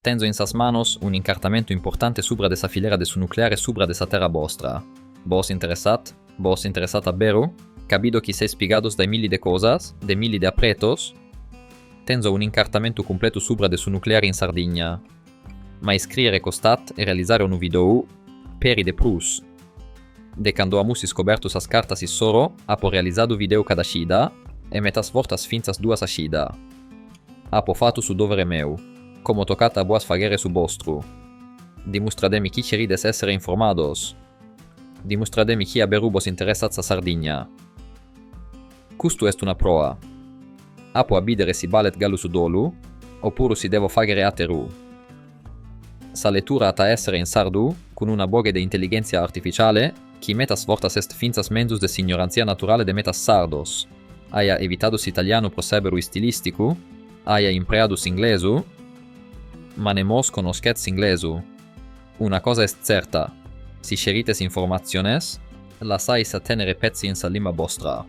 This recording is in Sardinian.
Tenzo in sas manos un'incartamentu importante subra de sa filera de su nucleare subra de sa terra bostra. Bos interessat? Bos interessat a beru? Ca bido chi seis pigados dae milli de cosas, de milli de apretos. Tenzo un'incartamentu cumpletu subra de su nucleare in Sardigna. Ma iscrìere costat e realizare unu videu peri de prus. De cando amus iscobertu sas cartas issoro apo realizadu videu cada cida e metas bortas fintzas duas a cida. Apo fatu su dovere meu. Como tocat a bois faghere su bostru. Dimustrademi chi cherides èssere informados. Dimustrademi chi a beru bos interessat sa Sardigna. Custu est una proa. Apo a bìdere si balet galu su dolu, o puru si devo fàghere àteru. Sa letura at a èssere in sardu, cun una boghe de intellighèntzia artificiale chi metas bortas est fintzas menzus de s'ignoràntzia naturale de metas sardos. Aia evitadu s'italianu pro sèberu istilìsticu, aia impreadu s'inglesu, ma nemos connoschet s'inglesu. Una cosa est tzerta, si cherites informatziones, las ais a tènnere petzi in sa limba bostra.